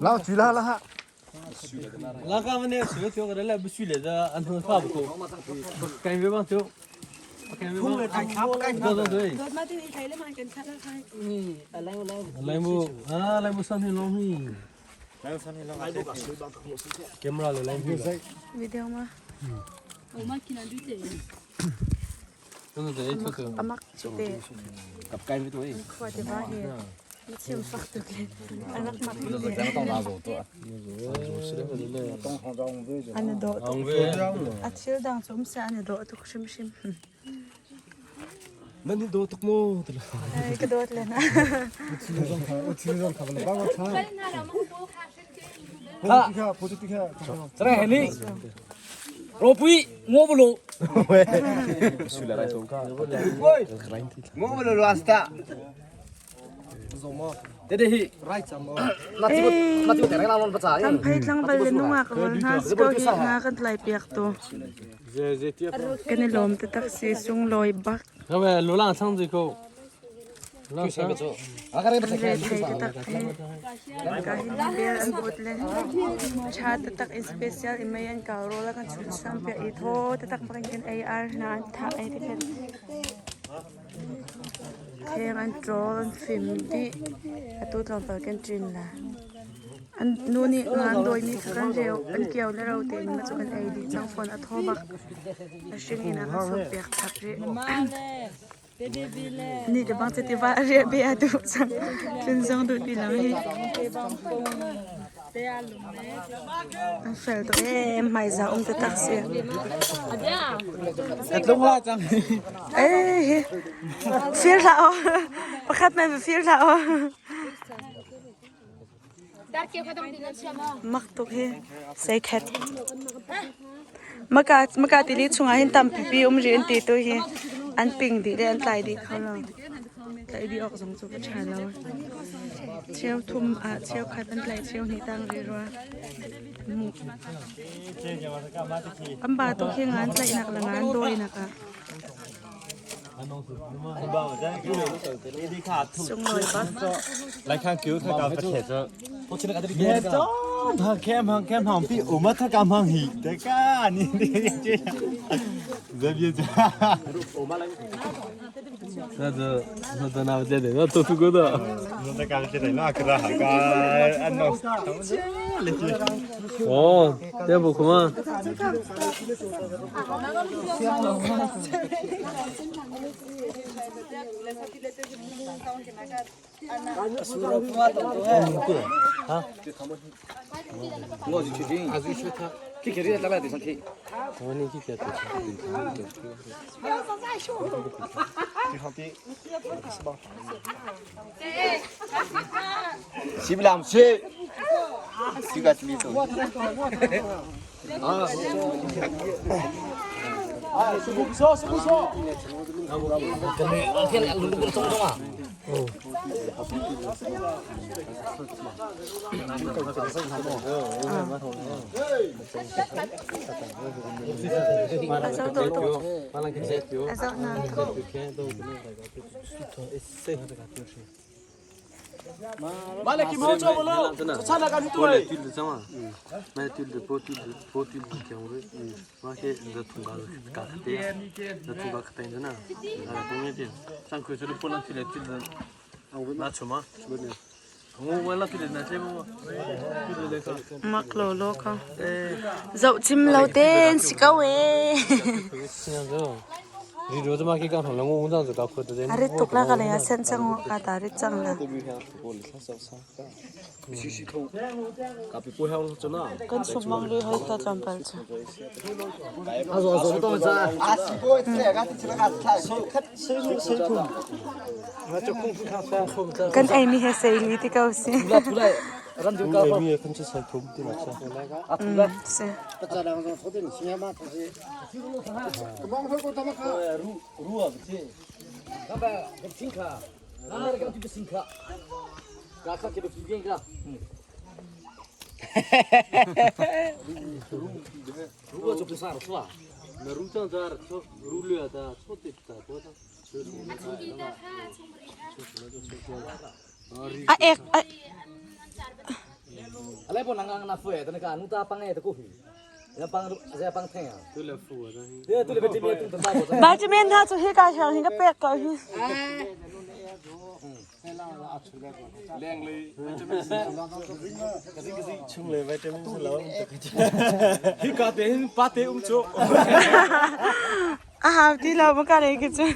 Lao chui la la ha. La ka mane su chu ka le bu su le da an thon fa bu ko. Kai ve bang chu. Kai ve bang. Do do do. Lai mu ah lai mu san hi long hi. Camera le lai mu. Video ma. Amak cu te. Khua te ba hi. Na chim fak tuk le. Anak mak le. An i dawh tuk. A thil dang cu um seh an i dawh tuk hrimhrim. Nan i dawh tuk maw? Ai ka dawt le na. Ropui ngo bulu. Ngo bulu luasta. Tede hi. Kan phei tlangval le nungak rual hna si ko hi hna kan tlai piak tu. Kan i lawm taktak si sunglawi bak. Lulang sang zi ko. Kan re thei taktak hi. Ka hin bel an put le tha taktak in special i mei an kau rawl a kan chunh sam piak i thaw taktak bak in kan ei ar hna an thah ei ti khan. Theng an ṭawl an fim dih. Atu tlawmpal kan ṭin la. An nu nih nga an dawimi kha kan reu, an kio le ro tein ma cu kan ei dih cang fawn. A thaw bak. A hring in a kan sawmpiak chap rih. Nih le bang cu tiva a riah bia a duh cang. Tlun zong duh ti lo hi. An fel tuk ee, hmaizah um taktak si. Ka tlung la cang. Eh, fir hlah aw. Pakhat man va fir hlah aw. Mak tuk hi. Sei khat. Maka maka tili chungah hin tampipi um rih an ti tu hi. An ping dih le an tlai dih kho lo. Tlaih dih awk zong cu ka ṭha lo. Cheu thum ah cheu khat an tlaih cheu hnih tang rih rua. An ba tuk hi nga an tlaihnak le nga an dawinak ah. Sunglawi bak. Lai khang kiu kha ka pathe chu. Ye tong thang kem hang kem hang pi uma tha kam hang hi te ka ni ni che. Zabia cha. 那这那这那不见得，那都是个的。那这刚起来那个啦，个安诺。哦，这不空啊。我就去听，还是去他，去给人家来地上听。我你去接。西不两去，这个是米粥。 A zoh dawh tuk. A zoh na. Mak lawlaw ko. Zoh cim lo ten si ko ee. A rit tuk la ka lei ah sen cang u ka ta rit cang la. Kan sum mang ri hoi ta tlawmpal cu. Kan eimi he seili ti ko si. Si. A ek a Alai pon nang na fue tan ka nu ta pang e ta ko hu. Ya pang ya pang theng. Tu le fu a hi. Tu le beti me tu ta bo. Vitamin hna cu hika siang hin ka pek ko hi. Chung le vitamin si lo. Hi ka te hin pa te um chu. A hau ti lo ma ka le ki cu.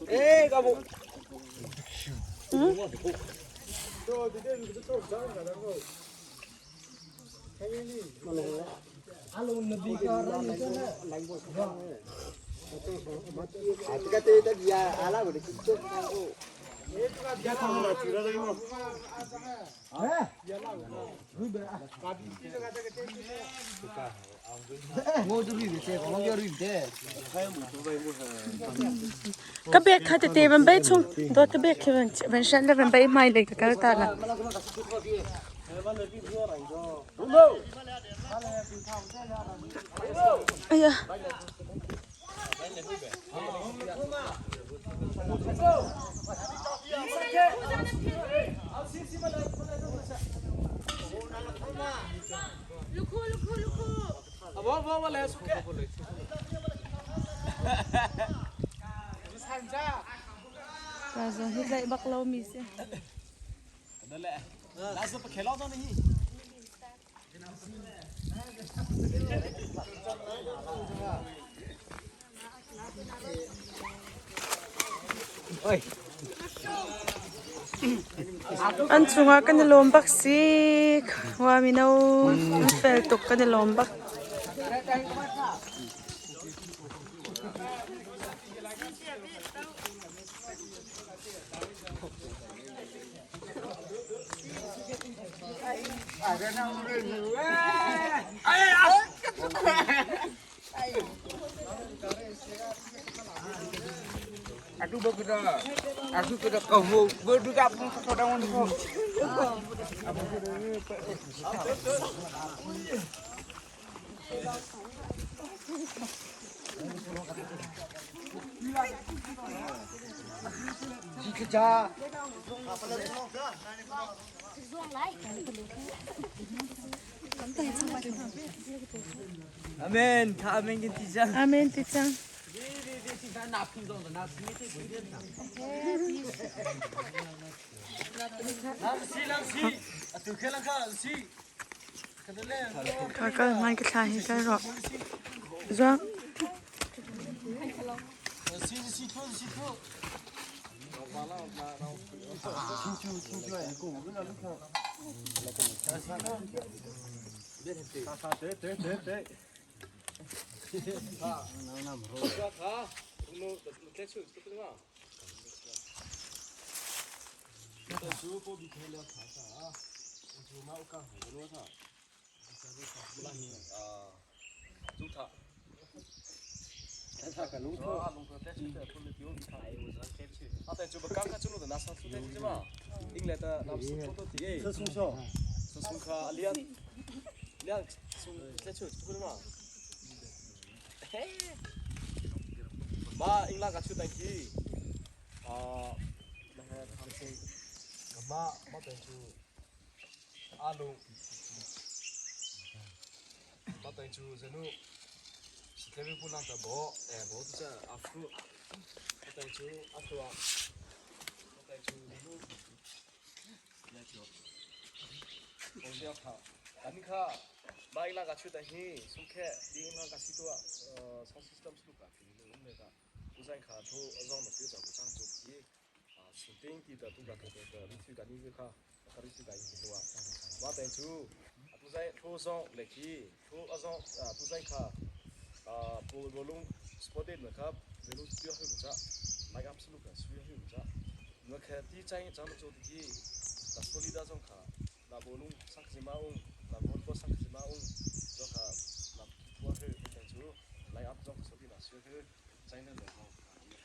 Eh ka bu. Ka bag kha tete van bei chung dawt ka bag khi van van hran le van bei hmai lei ka kal ta la. Aya. Ta zo hi tlaih bak lo mi si. An chungah kan i lawm bak si. Khua mino an fel tuk kan i lawm bak. Amen. Tha amen kin ti cang. Amen ti cang. Lam si lam si. Atu khe lang kha si. Ka kal hmai ka thla hi kal rawh. Zuang. Si si thu si thu. Ma ingla ka chu tai ki. Ah, ma ma tai chu alu ma tai chu zenu si tle pu lang ta bo e bo tu cha afu ma tai chu afu ma tai chu zenu le chu o sia kha ani kha ma ingla ka chu tai hi sung khe ding na ka si to sound system su ka phi le um le ka uzai kha thu azong na pi cha ku chang chu ki 请定期的度个度个你去个你去看，他你去个你去啊，我等住，不在路上来去，路阿上啊不在卡，啊不不弄 sport 那个，不弄钓鱼不着，买个不是个钓鱼不着，我看第一张咱们做的去，那 sport 那种卡，那不弄上个什么翁，那不不上个什么翁，这卡那钓鱼不等住，来阿不上 sport 那钓鱼，在那个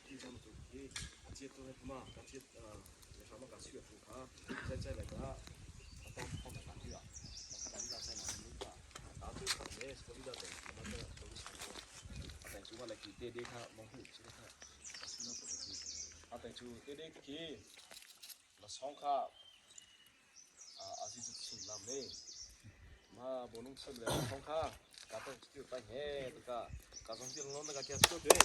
第一张做的去。接都系嘛，接你上乜架输入卡，即即嚟讲，当当打啲啊，打啲架细麻呢架，打最近咧嗰啲就定乜都都成個，定做乜嚟？佢爹爹卡，望佢出得卡，算啦。Ate chu te de ki la song kha a si chu chin lam le ma bonung chim le song kha ka to chu pa he ka ka song ti lon ka kya chu te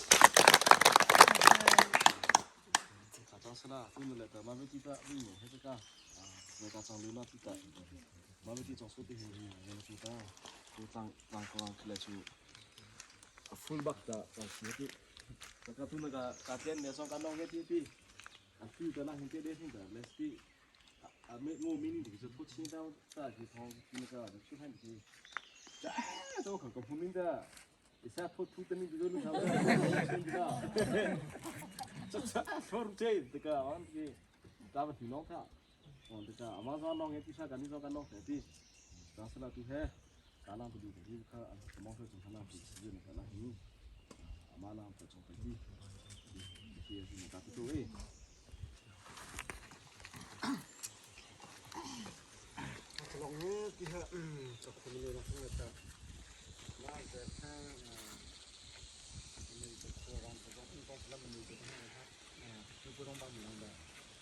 ka chang sala tu le ta ma bi ti ta bi ni he ka le ka chang lu na ti ta ma bi ti chong su ti he ni le chu ta tu tang tang ko le chu a full bak ta ta si ti ka tu na ka ka ten ne song ka nong he ti ti a fu ta na hin te de hin ta le sti a me ngo mi ni ti chu chin ta ta ji thong ti na ka chu han ti ta to ka ka fu min da isa tho thu ta ni bi lu sa ba cha cha for che te ka on ti ta ba ti long tha on te ka ama za long e ti sa ka ni zo ka long ti ta sa la tu he ka lang tu di kha a mo so chung na ti si na ka na hi ama lang ta chung ti ti ti ka tu e. Long ti ha chok khum le na thung ta la ze tha ni to ko ran to ko ko la ni to ha ha tu ko rong ba mi lang da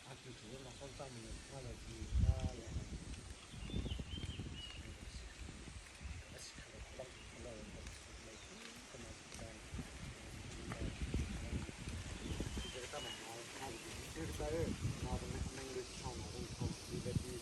a tu tu na ko ta mi na la ti na ya as kha la la la ko na ta ti ta ma ha ti ta e na ba na ngi chong na ko ti da ti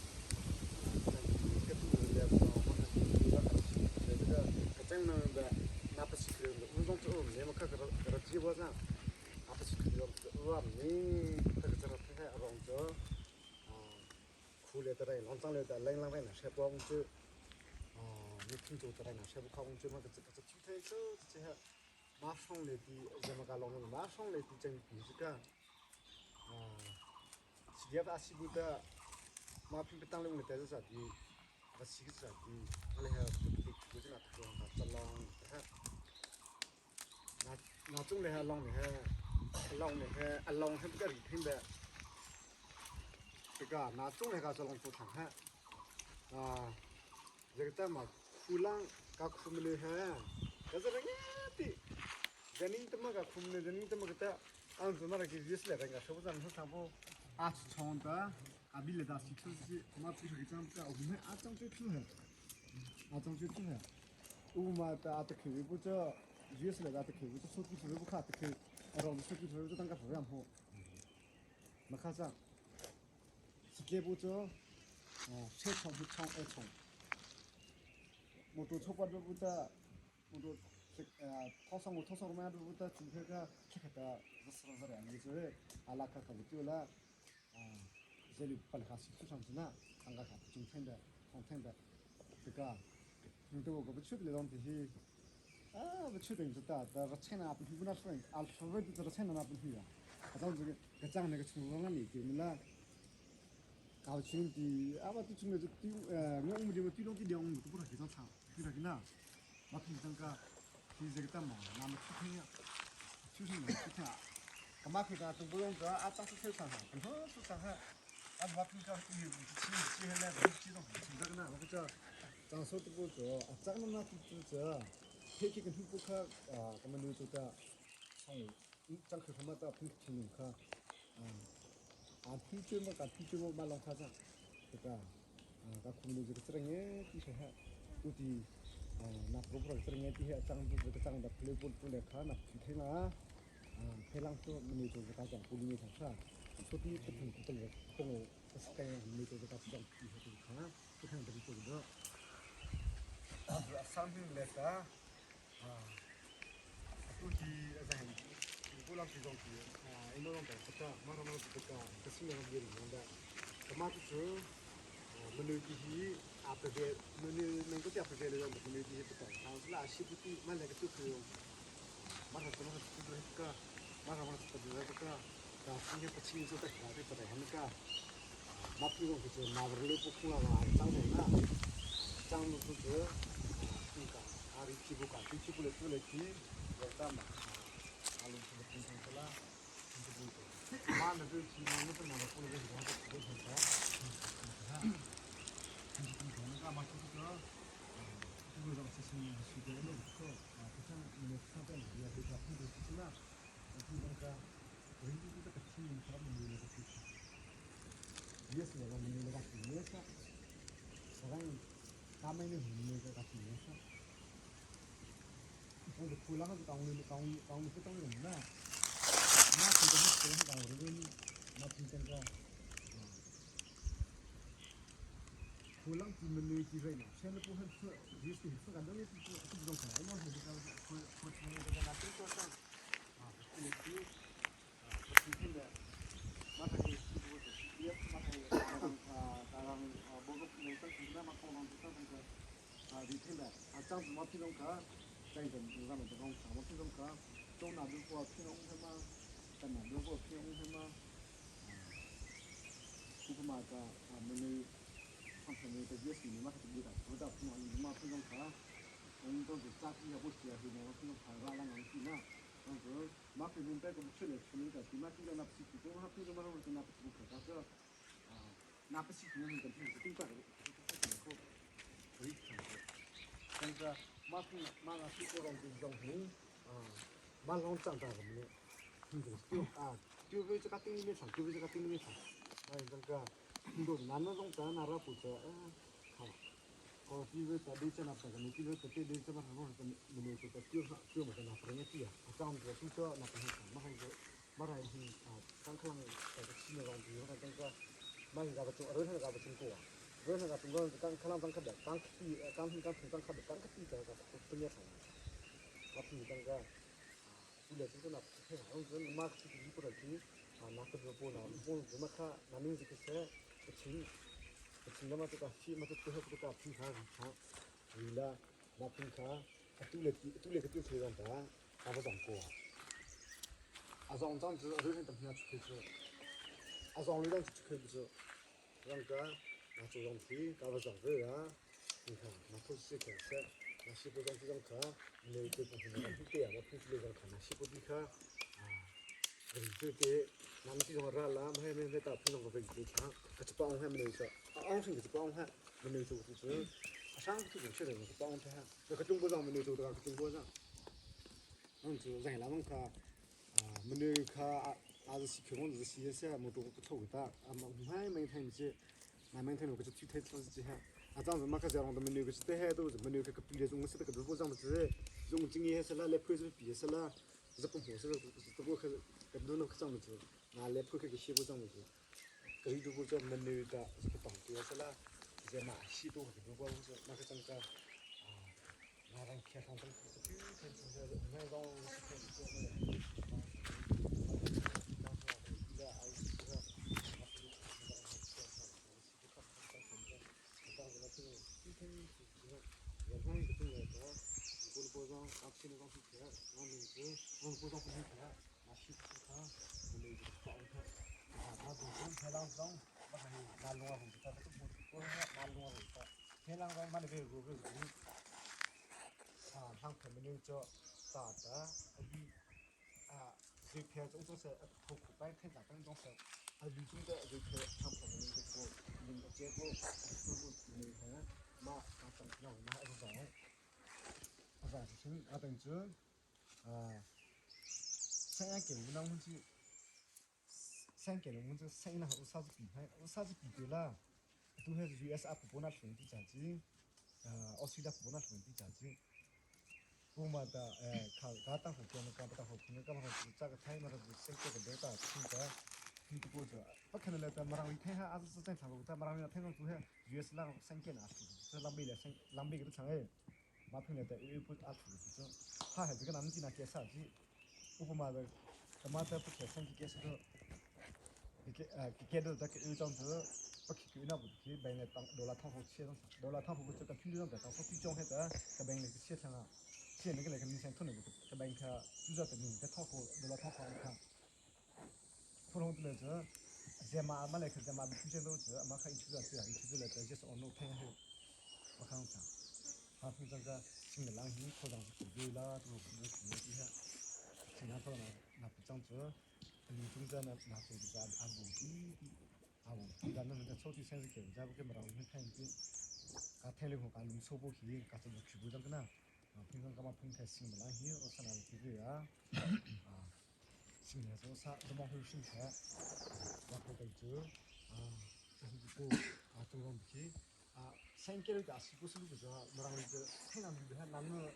啊，中国不去啊，三个个是不是路子啊？没让个太难路还难个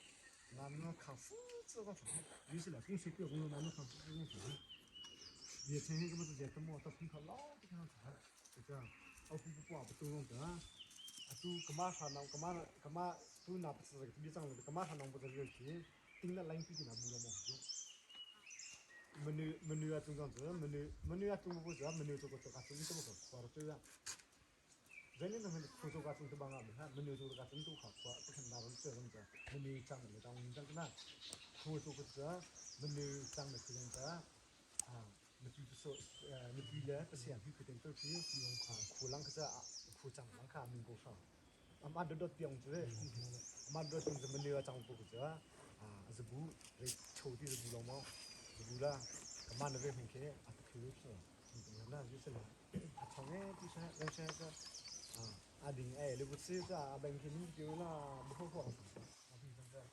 难个扛死这个有些来公司表工难个扛死这种也曾经个么子在等我到空考老的看上这个我不不不不懂得啊，都干嘛啥呢？干嘛干嘛都拿不是这个比上干嘛啥弄不这个去，盯了冷水就拿木了嘛。မနူအတုံးကြောင့်မနူမနူအတုံးဘူးကြောမနူတို့ကတော့ကတုံးတော့ခေါ်တော့人家那么苦做个种都帮俺们哈，没有做个种都好，不看那种这种子，没有长的长长个那，苦做个子，没有长的可能子啊，没比不说呃，没比嘞，不是比可能都是用看苦啷个子啊，苦长啷个民国上，阿妈都都点子，阿妈都点子没有长不个子啊，是不，抽的是不老毛，是不啦，阿妈那边很开，啊，可以说，那就是了，啊，从哎就是那些个。啊，阿玲哎，你不吃啥？阿ben 去你丢啦，不好好。阿平常在啊，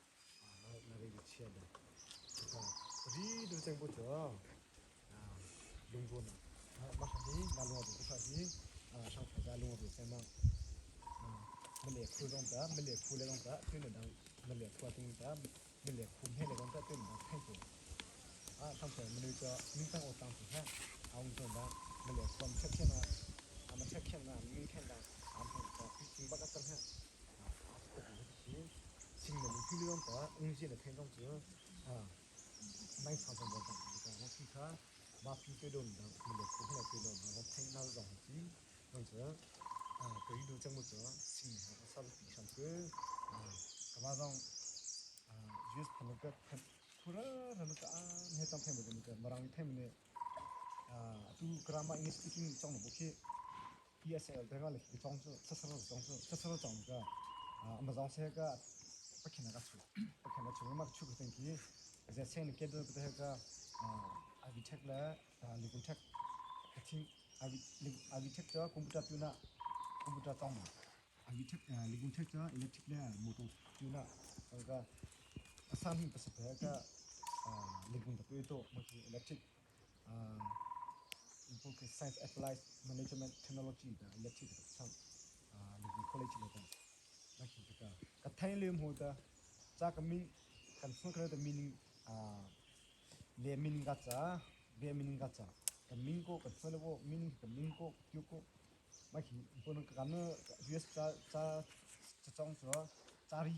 那那个一切的，啊，你都挣不着啊，龙做呢，啊，马上的那罗子不上的，啊，上台家罗子什么，啊，没来苦中的，没来苦那种的，对那当没来苦中的，没来苦没那种的，对那太多。啊，上台没那个，你看我当时看，啊，我说的没来苦，没吃骗了，啊，没吃骗了，没看到。 新的你去那种东西的听众只啊，蛮长长的，这个我听他，马屁对头的，没得苦来对头的，我听那是东西，总之啊，对路这么做，新的啥子地上去啊，干嘛让啊，就是碰那个碰，突然那个啊，那张听不那个，没让你听的啊，都 grammar English speaking 讲的不去。ESL 这个嘞，装置，测试了装置，测试了装个，啊，没装这个，不看那个出，不看那出，我们出个东西，在先给的不这个，啊，Avitech 嘞，啊，理工 tech，听，Avi Avitech 这 computer 丢那，computer 装嘛，Avitech 呃，理工 tech 这 electric 嘞，摩托丢那，那个，三不是这个，啊，理工的对多，么是 electric，啊。Science Applied Management Technology 的 electric 上啊，那个 college 来的，那是这个。个太流行的，这个名，kan 分开的 meaning 啊，连 meaning 个咋，连 meaning 个咋，个名个个分了个 meaning 个名个丢个，那是不能个呢，US 咋咋这种说咋里。